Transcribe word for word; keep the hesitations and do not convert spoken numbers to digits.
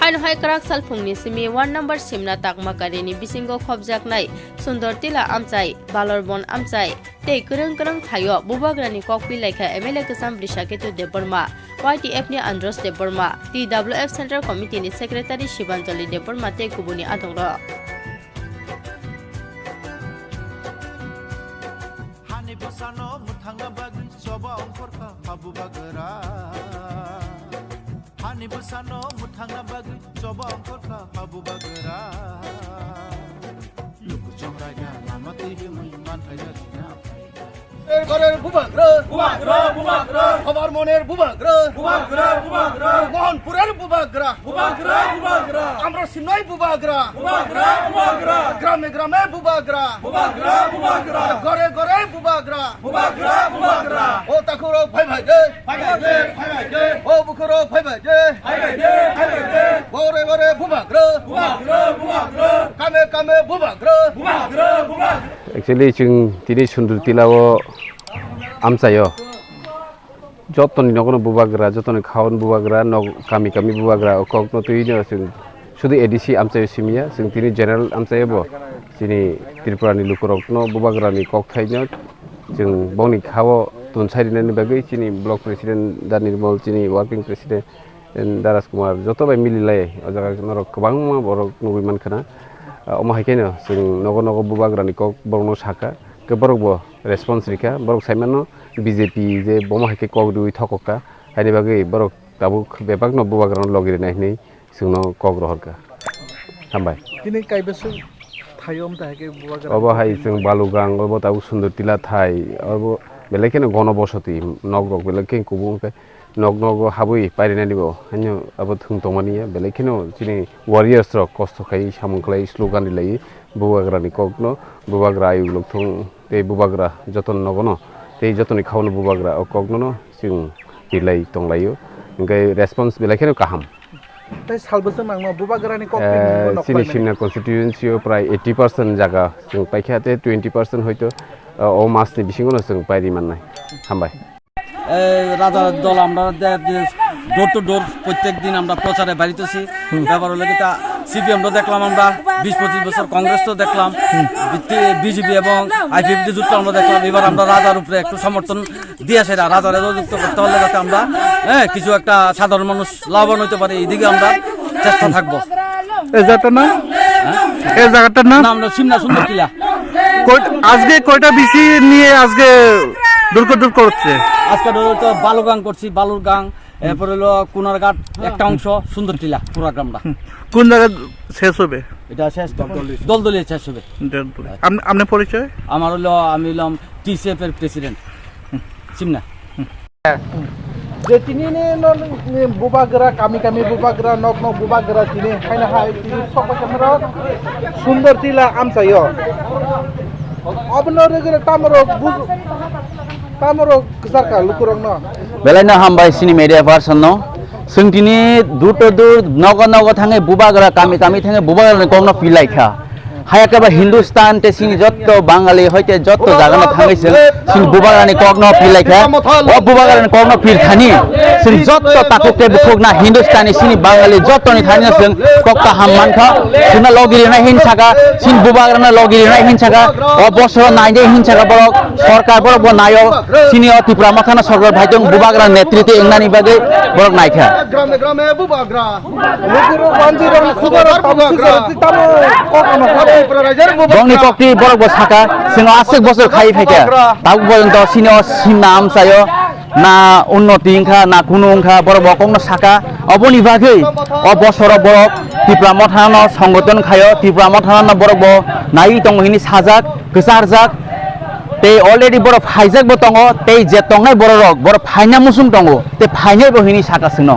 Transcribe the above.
Ano hai kwrak salphungni simi one number Simna Takmakarini bisingo khopjaknai Sundor Tila amchai, Balorbon amchai tei kwrwng kwrwng thaio Bubagrani kok pilaikha M L A kwcham Brishaketu Debbarma, Y T F ni Andros Debbarma, T W F Central Committee ni Secretary Shibanjali Debbarma tei kubuni adongrok. Hani bwsano mwthangna bagwi choba ongkhorkha ha Bubagra. Hani bwsano mwthangna bagwi choba ongkhorkha ha Bubagra. Luku chongraiga lama twi himwi manthai jagina. Gorer Bubagra. Bubagra, Bubagra. Hobar Moner Bubagra. Bubagra, Bubagra. Mohanpurer Bubagra. Bubagra, Bubagra. Amra Simnai Bubagra. Bubagra, Bubagra. Grame grame Bubagra. Bubagra, Bubagra. Gore gore Bubagra. Bubagra, Bubagra. O takhurok phai phai de. Phai phai de, phai phai de. O bukhurok phai phai de. Phai phai de, phai phai de. Gore gore Bubagra. Bubagra, Bubagra. Kame kame Bubagra. Bubagra, Bubagra. Actually, chwng tini Sundur Tila o amchaio. Jotoni nogono Bubagra, jotoni khaon Bubagra, nog kami kami Bubagra, o kokno twi no chwng sudu A D C amchaio simiya, chwng tini general amchaio bo chini Tripura ni lukurokno Bubagra ni kokthaino chwng bongni khao tonsai rinani bagwi chini block president Da Nirmal, chini working president Daras Kumar, joto bai mililai o jaga norok kwbangma borok nugwi mankha na. Ah, omo hai kheno chwng nogo nogo Bubagra ni kok borokno sakha, khe borok bo response rikha, borok saimano B J P je bomo hai khe kok riwi thokokha, haini bagwi borok tabuk bebakno Bubagrano logi rinai hinwi chwngno kok rohorkha. Hambai. Tini kaibeswk thaio wng tongkha khe Bubagra? Obo hai chwng Balugang, obo tabuk Sundur Tila thai, obo belai kheno gono bosoti, nok rok belai khe kubung khe. Nok nogo habwi pairinani bo haino abo thwng tongmani ya, belai kheno chini warriors rok kosto khai samung khlai slogan rilai Bubagra ni kokno, Bubagra ayuk lok thung tei Bubagra joto nogono tei jotoni khaono Bubagra o kokno no chwng rilai tonglaio, hwnkhe response belai kheno kaham. Tei salbwswk nangno Bubagra ni kok Eh, tini chini nok paimani? Simna constituency o prai eighty percent jaga chwng paikha tei twenty percent hoito, eh, o mas ni bisingo no chwng pairi mannai. Hambai. এই রাজার দল আমরা দে-, দে-, door to ডোর প্রত্যেক দিন আমরা প্রচারে বাড়িতেছি। ব্যাপার হলো কি তা সিপিএম তো দেখলাম আমরা বিশ পঁচিশ বছর, কংগ্রেস তো দেখলাম, বিজেপি এবং আইপিএফটি জোট তো আমরা দেখলাম। এবার আমরা রাজার উপরে একটু সমর্থন দিয়ে সেটা রাজারে যুক্ত করতে হলে যাতে আমরা, হ্যাঁ, কিছু একটা সাধারণ মানুষ লাভবান হইতে পারে, এইদিকে আমরা চেষ্টা থাকবো। এই জায়গাটার নাম? হ্যাঁ? এই জায়গাটার নাম? নাম হলো সিমনা সুন্দর টিলা। কই-, আজকে কয়টা বিসি নিয়ে আজকে দূর দূর করছে? আজকে ধরো তো বালুগাং করছি, বালুরগাং, এরপরে হলো কুনারঘাট একটা অংশ, সুন্দর টিলা, পুরা গ্রামটা। হুম। কোন জায়গায় শেষ হবে? এটা শেষ দলদলিয়া শেষ হবে। দলদলিয়া। আপ-, আপনার পরিচয়? আমার হলো, আমি হলাম টিসিএফ এর প্রেসিডেন্ট, Simna. Je tini ni no ni bubagra, kami kami bubagra, nok nok bubagra tini haino hai tini sokbai khe norok Sundor Tila amchaio. Obono rwgwrwk tamorok bus-, tamorok kwchar kha lukurokno. Belai no hambai chini media person no. Chwng tini door to door, nogo nogo thangwi bubagra, kami kami thangwi bubagra ni kokno pilai kha. Haya khe ba Hindustan tei chini jotto Bangali hoite jotto jaga no thangwi chwng chini bubagrani kokno pilai kha. O bubagrani kokno pil thani chwng jotto takhuk tei bukhuk na Hindustani chini Bangali jottoni thani chwng kok kaham man kha. Chwngno logi rinai hin saka, chini bubagrano logi rinai hin saka. O bosoro nainai hin saka borok, sorkar borok bo naio. Chini o Tipra Mothano sorkar bhai tong bubagra netritwi wngnani bagwi borok nai kha. Grame grame bubagra. Bongni kokti borok bo saka, chwng aswk bosor khai phaikha, tabuk porjonto chini o simna amchaio na unnoti wngkha, na kunu wngkha, borok bo kokno saka. Oboni bagwi o bosoro borok Tipra Mothano songoton khaio, Tipra Mothano borok bo naiwi tongo hini sajak, kwcharjak, tei already borok phaijak bo tongo, tei je tongnai borok rok, borok phaina muchung tongo, tei phainai bo hini saka chwngno.